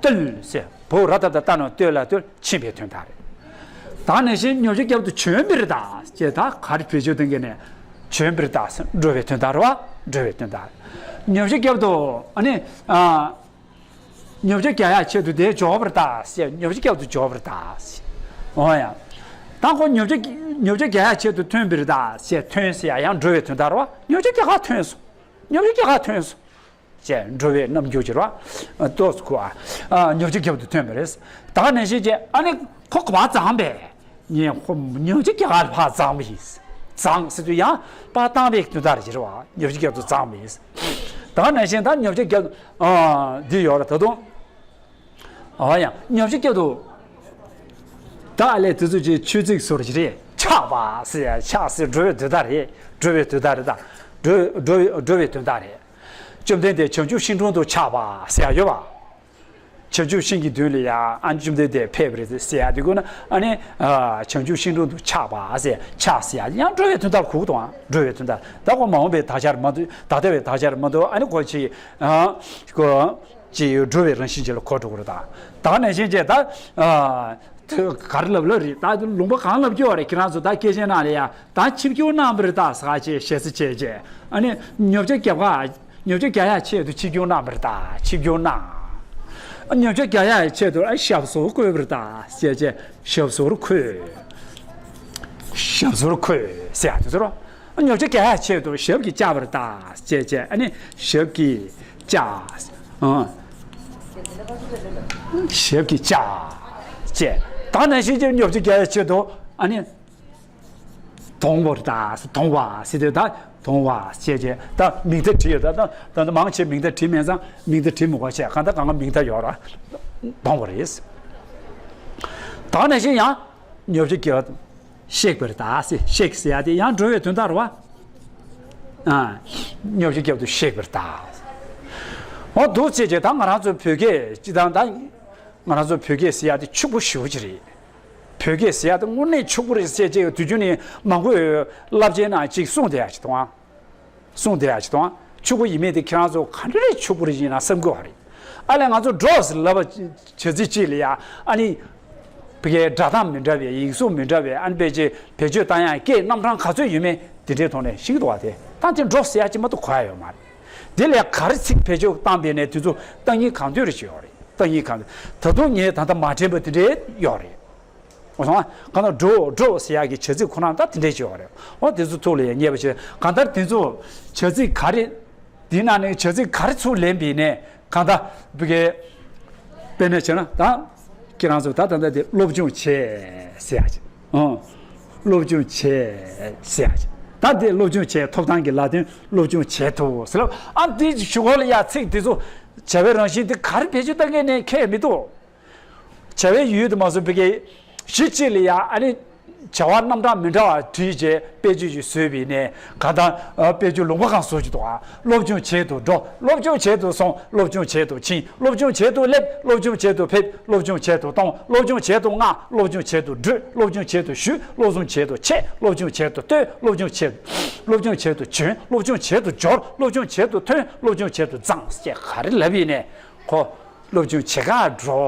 བརྟོལ་ཟེར། བའོ་ར་བཏགས་བཏགས་བཏགས་ན་བརྟོལ་ལ་བརྟོལ། ཕྱིན་པའི་དོན་དག་རེད། ད་ག་ནང་བཞིན་ཉོབ་ཆ་རྒྱབ་ཏུ་བྱོན་པ་རེད་ད་ཅེས། ད་ག་རེ་བེད་སྤྱོད་གཏོང་གི་ནས། བྱོན་པ་རེད་ད། འགྲོ་བའི་དོན་དག་རེད་བ། འགྲོ་བའི་དོན་དག་ཉོབ་ཆ་རྒྱབ་ཏུ་ཨ་ནི། ཨ། ཉོབ་ཆ་རྒྱག་ཡག་ཆེད་དུ་དེ་འབྱོར་བར་གདའ་ཟེར། ཉོབ་ཆ་རྒྱག་ཏུ་འབྱོར་བར་གདའ་ཟེར། འོ་ཡ། ད་ཁོ་ཉོབ་ཆ། ཉོབ་ཆ་རྒྱག་ཡག་ཆེད་དུ་ཐོན་པར་གདའ་ཟེར། ཐོན་ཟེར་ཡ་ཡང་འགྲོ་བའི་དོན་དག་རེད་བ། ཉོབ་ཆ་རྒྱག་ག་ཐོན་སོང་། ཉོབ་ཆ་རྒྱག་ག་ཐོན་སོང་། ཅེས་འགྲོ་བའི་རྣམ་འགྱུར་གྱི་རེད་བ། ཏོག་ཙམ་ཁུ་བ། ཨ། ཉོབ་ཆ་རྒྱག་ཏུ་ཐོན་པ་རེད། ད་ག་ནང་བཞིན་ཅེས་ཨ་ནི་ཁོ་ག་པར་བརྫངས་པས། ངས་ཁོ་ཉོབ་ཆ་རྒྱག་ག་ཕར་བརྫངས་པ་ཡིན། བརྫངས་ཟེར་དུས་ཡང་ཕར་བཏང་བའི་དོན་དག་རེད་བ། ཉོབ་ཆ་རྒྱག་ཏུ་བརྫངས་པ་ཡིན། ད་ག་ནང་བཞིན་ད་ཉོབ་ཆ་རྒྱག་ཨ། འདི་ཡོད་རེད་ད་དུང་། ཨ་ཡ། ཉོབ་ཆ་རྒྱག་ཏུ། ད་ཨ་ལས་དེ་ཚོ་ཅིག་ཆོས་ཚིག་ཟུར་ཞིག་རེད། ཆགས་པ་ཟེར་ཡ། ཆགས་ཟེར་འགྲོ་བའི་དོན་དག་རེད། འགྲོ་བའི་དོན་དག་རེད་ད། འགྲོ་འགྲོ་འགྲོ་བའི་དོན་དག་རེད། བཅོམ་ལྡན་འདས་བྱང་ཆུབ་ཤིང་དྲུང་དུ་ཆགས་པ་ཟེར་ཡ་ཡོད་པ། བྱང་ཆུབ་ཤིང་གི་མདུན་ལ་ཡ་ཨ་ནི་བཅོམ་ལྡན་འདས་ཕེབས་པ་རེད་ཟེར་ཡ་དེ་ཀུན་ན་ཨ་ནི། ཨ། བྱང་ཆུབ་ཤིང་དྲུང་དུ་ཆགས་པ་ཟེར། ཆགས་ཟེར་ཡ་ཡང་འགྲོ་བའི་དོན་དག་གུག་དང་འགྲོ་བའི་དོན་དག་ད་ཁོ་མ་འོངས་པའི་དག་ཆ་རེད་མ་གཏོགས། ད་ལྟ་བའི་དག་ཆ་རེད་མ་གཏོགས། ཨ་ནི་ཁོ་ཅིག་ཨ། ཁོ་ཅིག་འགྲོ་བའི་རང་བཞིན་ཅིག་ལ་གོ་འགྲོ་གི་རེད་ད། ད་ག་ནང་བཞིན་ཅིག་ད། ཨ། དེ་ག་རེ་ལབ་ལབ་རེད་ད། ལུང་པ་གང་ལབ་ཀྱི་ཡོད་རེད། ཁྱེད་རང་ཚོ་ད་སྐད་ཆའི་ནང་ལ་ཡ། ད་ཆིབས་བསྒྱུར་གནང་བ་རེད་ད་ཟེར་ཅེས་ཞེ་ས་བྱས་རྗེས། ཨ་ནི་ཉོབ་ཆ་རྒྱབ་ཁ། ཉོབ་ཆ་རྒྱག་ཡག་ཆེད་དུ་ཆིབས་བསྒྱུར་གནང་བ་རེད་ད། ཆིབས་བསྒྱུར་གནང་། ཨ། ཉོབ་ཆ་རྒྱག་ཡག་ཆེད་དུ་ཨ་ཞབས་སོར་བཀོད་པ་རེད་ད་ཟེར་བྱས། ཞབས་སོར་འཁོད། ཞབས་སོར་འཁོད་ཟེར་ཡག་དེ་ཚོ་རེད། ཨ། ཉོབ་ཆ་རྒྱག་ཡག་ཆེད་དུ་ཞབས་ཀྱིས་བཅགས་པ་རེད་ད་ཟེར་བྱས། ཨ་ནི་ཞབས་ཀྱིས་བཅགས། ཨ། ཞབས་ཀྱིས་བཅགས་བྱས། ད་ནང་བཞིན་གྱི་ཉོབ་ཆ་རྒྱག་ཡག་ཆེད་དུ་ཨ་ནི། དོང་བོར་ད་དོང་བ་ཟེར་དུས་ད་དོང་བ་ཟེར་བྱས། ད་མིང་མཐའ་བྲིས་ཡོད། ད་ད་ད་མང་ཆེ་མིང་མཐའ་བྲིས་མེད་ཙང་མིང་མཐའ་བྲིས་མི་དགོས་བྱས། གང་ལྟར་གང་ག་མིང་མཐའ་ཡོད་ར། དོང་བ་རེད། ད་ནང་བཞིན་ཡང་ཉོབ་ཆ་རྒྱག་གཤེགས་པར་གདའ་ཟེར། གཤེགས་ཟེར་ཡ་དེ་ཡང་འགྲོ་བའི་དོན་དག་རེད་བ། ཨ། ཉོབ་ཆ་རྒྱག་ཏུ་གཤེགས་པར་གདའ། འོ་འདུག་བྱས་བྱས་ད་ང་རང་ཚོ་བོད་སྐད་སྤྱི་བཏང་ད་ང་རང་ཚོ་བོད་སྐད་ཟེར་ཡ་དེ་ཕྱུག་པོ་ཞེ་པོ་ཅིག་རེད། བོད་སྐད་ཟེར་ཡ་དེ་དངོས་གནས་ཕྱུག་པོ་རེད་ཟེར་བྱས། དུས་རྒྱུན་ནས་མང་པོས་བསླབ་བྱའི་ནང་ཅིག་གསུངས་བསྡད་ཡ་ཅིག་དང་། གསུངས་བསྡད་ཡ་ཅིག་དང་། ཕྱུག་པོ་ཡིན་མིན་དེ་ཁྱེད་རང་ཚོ་ག་འདྲ་རེད་ཕྱུག་པོ་རེད་ཡིན་ན་བསམ་གྱི་ཡོད་རེད། ཨ་ལས་ང་ཚོ་འགྲོ་ཟེར་ལབ་པ་བྱ་ཚིག་ཅིག་ལ་ཡ། ཨ་ནི་བོད་སྐད་སྒྲ་གདངས་མི་འདྲ་བའི་ཡིག་གཟུགས་མི་འདྲ་བའི་ཨ་ནི་ཕལ་ཆེར་བེད་སྤྱོད་བཏང་ཡ་སྐད་རྣམ་གྲངས་ག་ཚོད་ཡོད་མེད་དེ་འདྲའི་ཐོག་ནས་ཤེས་ཀྱི་འདུག་བ། དེ་ད་དེ་འགྲོ་ཟེར་ཡ་ཅིག་མ་གཏོགས་གོ་ཡ་ཡོད་མ་རེད། དེ་ལས་ག་རེ་ཚིག་བེད་སྤྱོད་བཏང་པས་ནས་དེ་ཚོ་བཏང་ཡིག་གང་འདོད་རེ་ཅིག་ཡོད་རེད། བཏང་ཡིག་གང་འདོད། ད་དུང་ངས་ད་ལྟ་མ་དྲན་པ་དེ་འདྲའི་ཡོད་རེད། འོ་སོང་། གང་ལྟར་འགྲོ་འགྲོ་ཟེར་ཡག་གི་བྱ་ཚིག་ཁོ་རང་ད་དེ་འདྲས་ཅིག་ཡོད་རེད། འོ་དེ་ཚོ་ཐུགས་ལ་ཡ་ངེས་པ་བྱས། གང་ལྟར་དེ་ཚོ་བྱ་ཚིག་ག་རེ། དེའི་ནང་ནས་བྱ་ཚིག་ག་རེ་ཚུར་ལེན་པ་ཡིན་ནའི་གང་ལྟར་བི་གའི་དཔེར་ན་བྱས་ན་ད་ཁྱེད་རང་ཚོ་ད་ད་ལྟ་དེ་སློབ་སྦྱོང་བྱས་ཟེར་ཡག་ཅིག་ཨང་། སློབ་སྦྱོང་བྱས་ཟེར་ཡག་ཅིག་ད་དེ་སློབ་སྦྱོང་བྱས། ཐོབ་ཐང་གི་ལ་དོན་སློབ་སྦྱོང་བྱས་ཐུབ་ཟེར་ལབ། ཨ་འདི་གཞུག་གུ་ལ་ཡ་ཚིག་དེ་ཚོ་བྱ་བའི་རང་བཞིན་དེ་ག་རེ་བེད་སྤྱོད་གཏོང་མཁན་ནས་ཁྱད་མི་འདུག་བྱ་བའི་ཡུལ་དུ་མ་སོང་བི་གའི་གཞི་གཅིག་ལ་ཡ་ཨ་ནི་བྱ་བ་རྣམ་གྲངས་མི་འདྲ་བ་བྲིས་བྱས་དཔེ་བརྗོད་ཅིག་བཟོས་པ་ཡིན་ནའི་གང་ལྟར་དཔེ་བརྗོད་ལུང་པ་གང་བཟོ་རྒྱུ་འདུག་ཨ། སློབ་སྦྱོང་བྱེད་དུ་འགྲོ། སློབ་སྦྱོང་བྱེད་དུ་སོང་། སློབ་སྦྱོང་བྱེད་དུ་ཕྱིན། སློབ་སྦྱོང་བྱེད་དུ་སླེབས། སློབ་སྦྱོང་བྱེད་དུ་ཕེབས། སློབ་སྦྱོང་བྱེད་དུ་གཏོང་། སློབ་སྦྱོང་བྱེད་དུ་མངགས། སློབ་སྦྱོང་བྱེད་དུ་བགྲོད། སློབ་སྦྱོང་བྱེད་དུ་ཞུས། སློབ་སྦྱོང་བྱེད་དུ་ཆད། སློབ་སྦྱོང་བྱེད་དུ་ལྟོས། སློབ་སྦྱོང་བྱེད་དུ། སློབ་སྦྱོང་བྱེད་དུ་བྱོན། སློབ་སྦྱོང་བྱེད་དུ་འབྱོར། སློབ་སྦྱོང་བྱེད་དུ་ཐོན། སློབ་སྦྱོང་བྱེད་དུ་བརྫངས་ཟེར་ག་རེ་ལབ་ཡིན་ནའི་ཁོ། སློབ་སྦྱོང་བྱེད་གར་འགྲོ།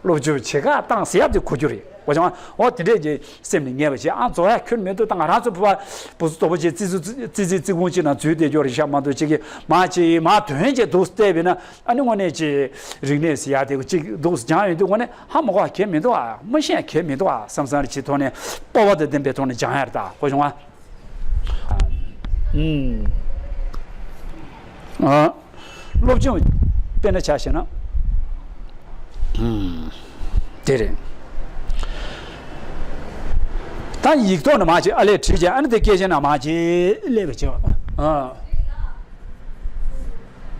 སློབ་སྦྱོང་བྱེད་གར་བཏང་ཟེར་ཡག་དེ་གོ་རྒྱུ་རེད། ཁོ་ཅང་ཨོ་དེ་འདྲས་ཀྱི་སེམས་ནས་ངེས་པ་ཅིག་ཨ་རྫོགས་ཡ་ཁྱོན་མི་འདུག་ད་ང་རང་ཚོ་བུ་བ་བུ་ཚོ་དོ་པོ་ཅིག་ཙི་ཙི་ཙི་ཙི་ཙི་ཁུང་ཅིག་ན་འཛུལ་བསྡད་རྒྱུ་རེད་ཤག་མ་གཏོགས་ཅིག་གི་མ་ཅིག་མ་དོན་ཅིག་འདུག་བལྟས་པས་ན་ཨ་ནི་དངོས་གནས་ཅིག་རིག་གནས་ཟེར་ཡ་དེ་ཅིག་འདུག་སྦྱང་ཡོང་དུས་དངོས་གནས་ཧ་མ་གོ་བ་གལ་མི་འདུག་ཨ་མ་ཤེས་ཡ་གལ་མི་འདུག་ཨ་བསམ་བསམ་རེ་ཅིག་ཐོག་ནས་སྤོབས་པ་དང་ལྡན་པའི་ཐོག་ནས་སྦྱང་ཡ་རེད་ད་ཁོ་བྱུང་ཨ། ཨུམ། ཨ། སློབ་སྦྱོང་དཔེར་ན་ཆ་བཞག་ན། ཨུམ། དེ་རེད། ད་ཡིག་ཐོག་ནས་མར་ཅིག་ཨ་ལས་བྲིས་བྱས་ཨ་ནི་དེ་སྐད་ཆ་ནང་མར་ཅིག་སླེབས་པ་བྱས་པ། ཨ།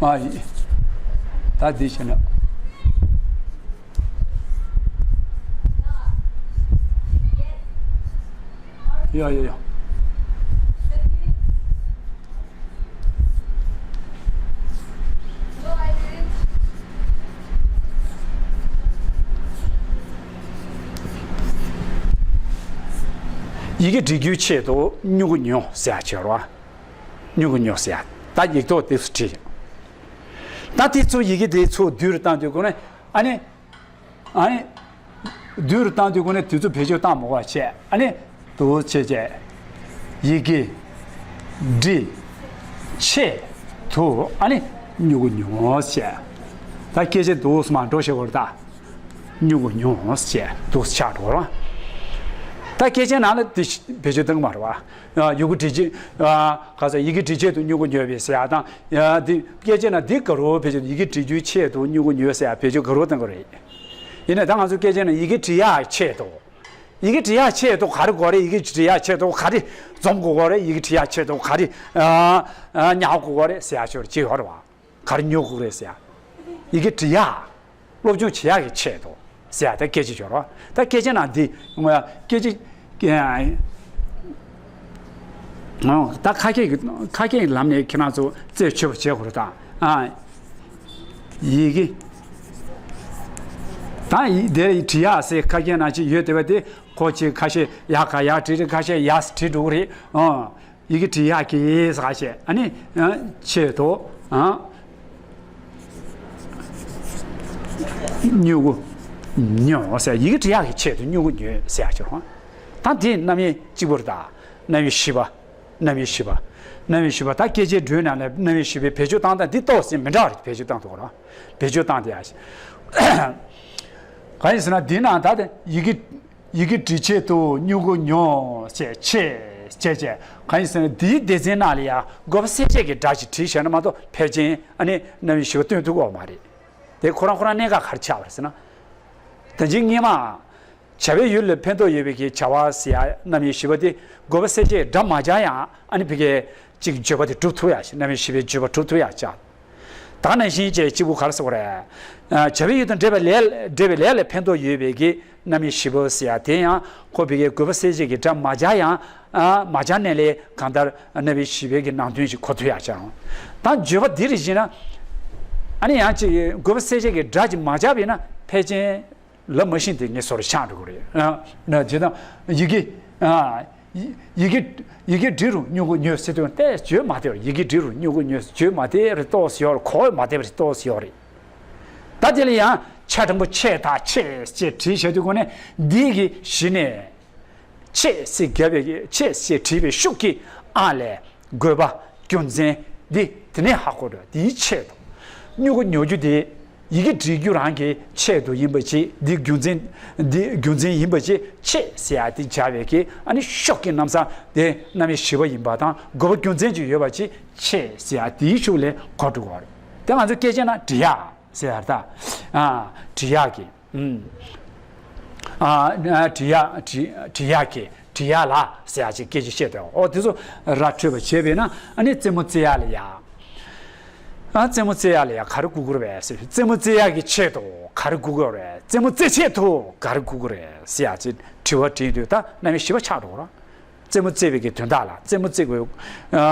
མ་ཡིན། ད་འདི་བྱས་ན། ཡ་ཡ་ཡ། ཡི་གེ་འབྲི་རྒྱུའི་ཆེད་དུ་སྨྱུ་གུ་ཉོ་ཟེར་ཡ་བྱས་རོགས། སྨྱུ་གུ་ཉོ་ཟེར་ཡ། ད་ཡིག་ཐོག་དེ་ཚོ་བྲིས། ད་དེ་ཚོ་ཡི་གེ་དེ་ཚོ་བསྡུས་རུ་བཏང་དུས་ཁོ་ནས་ཨ་ནི། ཨ་ནི། བསྡུས་རུ་བཏང་དུས་ཁོ་ནས་དུས་ཚོད་བེད་སྤྱོད་བཏང་མ་དགོས་པ་བྱས་ཨ་ནི། དུ་བྱས་བྱས། ཡི་གེ་འབྲི་ཆེད་དུ་ཨ་ནི་སྨྱུ་གུ་ཉོ་བྱས། ད་སྐད་ཆ་འདུག་སེ་མར་འགྲོ་བྱེད་དགོས་རེད་ད། སྨྱུ་གུ་ཉོ་བྱས་འདུག་སེ་ཆགས་འགྲོ་ར། ད་སྐད་ཆའི་ནང་ལ་དེ་བེད་སྤྱོད་བཏང་གི་མ་རེད་བ། ཡི་གེ་འབྲི་ཆེད། ཨ། ག་ས་ཡི་གེ་འབྲི་ཆེད་དུ་སྨྱུ་གུ་ཉོས་པའི་ཟེར་ཡ་དང་། ཡ་འདི་སྐད་ཆའི་ནང་འདི་ག་རུ་བེད་སྤྱོད་ཡི་གེ་འབྲི་རྒྱུའི་ཆེད་དུ་སྨྱུ་གུ་ཉོས་ཟེར་ཡ་བེད་སྤྱོད་ག་རུ་བཏང་གི་རེད། ཡིན་ནའི་ད་ང་ཚོ་སྐད་ཆའི་ནང་ཡི་གེ་འབྲི་ཡག་ཆེད་དུ། ཡི་གེ་འབྲི་ཡག་ཆེད་དུ་ག་རེ་དགོས་རེད། ཡི་གེ་འབྲི་ཡག་ཆེད་དུ་ག་རེ་འཛོམས་དགོས་རེད། ཡི་གེ་འབྲི་ཡག་ཆེད་དུ་ག་རེ། ཨ། ཨ། ཉར་དགོས་རེད་ཟེར་ཡ་ཅིག་ཡོད་རེད་བ། ག་རེ་ཉོ་དགོས་རེད་ཟེར་ཡ། ཡི་གེ་འབྲི་ཡག་སློབ་སྦྱོང་བྱེད་ཡག་གི་ཆེད་དུ་ཟེར་ཡ་ད་སྐད་ཆ་ཡོད་རེད་བ། ད་སྐད་ཆའི་ནང་འདི་སྐད་ཆ། ད་ཁ་སྐད་ཀྱི་ཁ་སྐད་ཀྱི་ལམ་ནས་ཁྱེད་རང་ཚོ་རྩད་ཆོད་པ་བྱེད་དགོས་རེད་ད། ཨ། ཡི་གེ། ད་ཡི་དེར་བྲིས་ཡག་ཟེར་ཁ་སྐད་ནང་ཅིག་ཡོད་བསྡད་པ་དེ་ཁོ་ཅིག་ཁ་ཤས་ཡག་ག་ཡག་བྲིས་རེད། ཁ་ཤས་ཡག་བྲིས་འགྲོ་གི་རེད། ཨང་། ཡི་གེ་འབྲི་ཡག་གི་ཟེར་བྱས་ཨ་ནི། ཨ། ཆེད་དུ། ཨང་། སྨྱུ་གུ་ཉོ་ཟེར། ཡི་གེ་འབྲི་ཡག་གི་ཆེད་དུ་སྨྱུ་གུ་ཉོས་ཟེར་ཡག་ཅིག་རེད། ད་འདི་རྣམ་དབྱེ་གཅིག་པུ་རེད་ད། རྣམ་དབྱེ་བཞི་པ། རྣམ་དབྱེ་བཞི་པ། རྣམ་དབྱེ་བཞི་པ་ད་སྐད་ཆའི་འགྲོས་ནང་ལ་རྣམ་དབྱེ་བཞི་པའི་བེད་སྤྱོད་བཏང་སྟངས་འདི་ཏོག་ཙམ་མི་འདྲ་བ་རེད། བེད་སྤྱོད་བཏང་ཐུབ་རོགས། བེད་སྤྱོད་བཏང་སྟེ་ཡ། གང་ཡིན་ཟེར་ན་འདི་ནང་ད་དེ་ཡི་གེ་ཡི་གེ་འབྲི་ཆེད་དུ་སྨྱུ་གུ་ཉོ་ཅེས་ཆེད་ཅེས་ཅེས་གང་ཡིན་ཟེར་ན་འདིའི་སྡེ་ཚན་ནང་ལ་ཡ་དགོས་པ་གསལ་བྱེད་ཀྱི་སྒྲ་ཞིག་བྲིས་བཞག་ན་མ་གཏོགས་ཕལ་ཆེར་ཨ་ནི་རྣམ་དབྱེ་བཞི་པ་སྟོན་ཐུབ་ཀྱི་ཡོད་མ་རེད། དེ་ཁོ་རང་ཁོ་རང་གནད་འགག་ག་རེ་ཆགས་པ་རེད་ཟེར་ན། ད་ཅི་སྔས་མ། བྱ་བའི་ཡུལ་ལ་ཕན་ཐོགས་ཡོད་པའི་གི་བྱ་བ་ཟེར་ཡ་རྣམ་དབྱེ་བཞི་པ་དེ་དགོས་པ་གསལ་བྱེད་སྒྲ་མ་སྦྱར་ཡང་ཨ་ནི་ཕ་གིའི་གཅིག་བརྗོད་པ་དེ་གྲུབ་ཐུབ་ཡ་ཞིག་རྣམ་དབྱེ་བཞི་པའི་བརྗོད་པ་གྲུབ་ཐུབ་ཡ་ཅག་ད་ནང་བཞིན་བྱས་གཅིག་པུ་ག་རེ་ཟེར་དགོས་རེད། བྱ་བའི་ཡུལ་དང་འབྲེལ་བའི་ལས་འབྲེལ་བའི་ལས་ལ་ཕན་ཐོགས་ཡོད་པའི་གི་རྣམ་དབྱེ་བཞི་པ་ཟེར་ཡ་དེ་ཡང་ཁོ་ཕ་གིའི་དགོས་པ་གསལ་བྱེད་ཀྱི་སྒྲ་མ་སྦྱར་ཡང་མ་སྦྱར་ནའི་ལས་གང་ལྟར་རྣམ་དབྱེ་བཞི་པའི་གི་ནང་དོན་ཞིག་གོ་ཐུབ་ཡ་ཅག་ད་བརྗོད་པ་འདི་རེ་བཞིན་ན་ཨ་ནི་ཡང་གཅིག་དགོས་པ་གསལ་བྱེད་ཀྱི་སྒྲ་ཅིག་མ་སྦྱར་བས་ན་ཕལ་ཆེར། ལབ་མ་ཤེས་དེ་ངས་སོ་རེ་ཆགས་འགྲོ་གི་རེད། ཨ། ན་བྱེད་དང་ཡི་གེ་ཨ། ཡི་ཡི་གེ་ཡི་གེ་འབྲི་རུ་སྨྱུ་གུ་ཉོས་ཟེར་དུས་ཏེ་བརྗོད་མ་བདེ་བ་རེད། ཡི་གེ་འབྲི་རུ་སྨྱུ་གུ་ཉོས་བརྗོད་མ་བདེ་རེད་ཏོག་ཙམ་ཡོད་རེད། གོ་བ་མ་བདེ་བ་རེད་ཏོག་ཙམ་ཡོད་རེད། ད་དེ་ལ་ཡང་ཆ་དྲང་པོ་ཆེ་དང་ཆེ་ཞེས་བྲིས་བྱ་དུས་གོ་ནས་འདི་གི་གཞི་ནས་ཆེ་ཟེར་བརྒྱབ་པའི་ཆེ་ཞེས་བྲིས་པའི་ཤུགས་ཀྱིས་ཨ་ལས། དགོས་པ། རྒྱུ་མཚན། འདི་དེ་ནས་ཧ་གོ་འགྲོ་དེའི་ཆེད་དུ། སྨྱུ་གུ་ཉོ་རྒྱུ་དེ་ཡི་གེ་འབྲི་རྒྱུ་རང་གི་ཆེད་དུ་ཡིན་པ་ཅིག་འདི་རྒྱུ་མཚན། འདི་རྒྱུ་མཚན་ཡིན་པ་ཅིག་ཆེད་ཟེར་ཡ་དེ་སྦྱར་བའི་གི་ཨ་ནི་ཤུགས་ཀྱི་རྣམ་གཞག་དེ་རྣམ་དབྱེ་བཞི་པ་ཡིན་པ་དང་དགོས་པ་རྒྱུ་མཚན་ཅིག་ཡོད་པ་ཅིག་ཆེད་ཟེར་ཡ་དེའི་ཤུགས་ལས་གོ་འགྲོ་གི་རེད། དེ་ང་ཚོ་སྐད་ཆའི་ནང་འབྲི་ཡག་ཟེར་ཡ་ད། ཨ། འབྲི་ཡག་གི་ཨུམ། ཨ། ཨ། འབྲི་ཡག་འབྲི་འབྲི་ཡག་གི་འབྲི་ཡག་ལ་ཟེར་ཡག་ཅིག་སྐད་ཆ་བཤད་དེ་ཨོ་དེ་ཚོ་ར་འཕྲོད་པ་བྱས་པས་ན་ཨ་ནི་རྩེད་མོ་རྩེ་ཡག་ལ་ཡ། ཨ། རྩེད་མོ་རྩེ་ཡག་ལ་ཡ་ག་རེ་དགོས་ཀྱི་རེད་ཟེར། རྩེད་མོ་རྩེ་ཡག་གི་ཆེད་དུ་ག་རེ་དགོས་ཀྱི་རེད། རྩེད་མོ་རྩེ་ཆེད་དུ་ག་རེ་དགོས་ཀྱི་རེད་ཟེར་ཡག་ཅིག་དྲི་བ་དྲིས་དུས་ད་རྣམ་དབྱེ་བཞི་པ་ཆགས་འགྲོ་གི་རེད། རྩེད་མོ་རྩེ་བའི་གི་དོན་དག་ལ་རྩེད་མོ་རྩེ་དགོས། ཨ།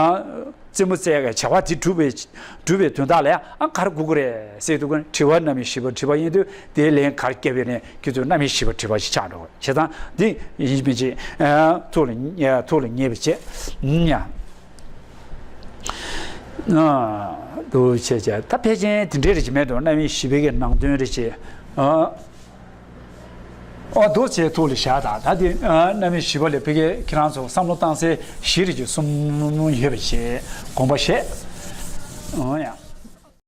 རྩེད་མོ་རྩེ་ཡག་གི་བྱ་བ་དེ་སྒྲུབ་པའི་སྒྲུབ་པའི་དོན་དག་ལ་ཡང་ཨ་ག་རེ་དགོས་ཀྱི་རེད་ཟེར་དུས་ཀྱང་དྲི་བ་རྣམ་དབྱེ་བཞི་པ་དྲི་བ་ཡིན་དུས་དེའི་ལན་ག་རེ་བསྐྱལ་བའི་ནས་ཁྱེད་ཚོས་རྣམ་དབྱེ་བཞི་པ་དྲི་བ་ཞིག་ཆགས་འགྲོ་བྱས་ཙང་འདི་ཡིན་མིན་ཅིག་ཨ། ཐུགས་ལ་ཨ། ཐུགས་ལ་ངེས་པ་བྱས་ཡིན་ཡང་། ཨ། འདུག་བྱས་བྱས་ད་ཕལ་ཆེར་དེ་འདྲའི་རེ་ཅིག་མེད་དོ། རྣམ་དབྱེ་བཞི་པའི་གི་ནང་དོན་རེ་ཅིག་ཨ། ཨོ་འདུག་ཅེས་ཐུགས་ལ་བཞག་དང་། ད་དེ་ཨ་རྣམ་དབྱེ་བཞི་པ་ལས་ཕ་གི་ཁྱེད་རང་ཚོ་བསམ་བློ་བཏང་སའི་གཞི་རིགས་ཀྱི་གསུམ་ཡོད་པ་ཞིག་དགོངས་པ་བཞེས། ཨོ་ཡ།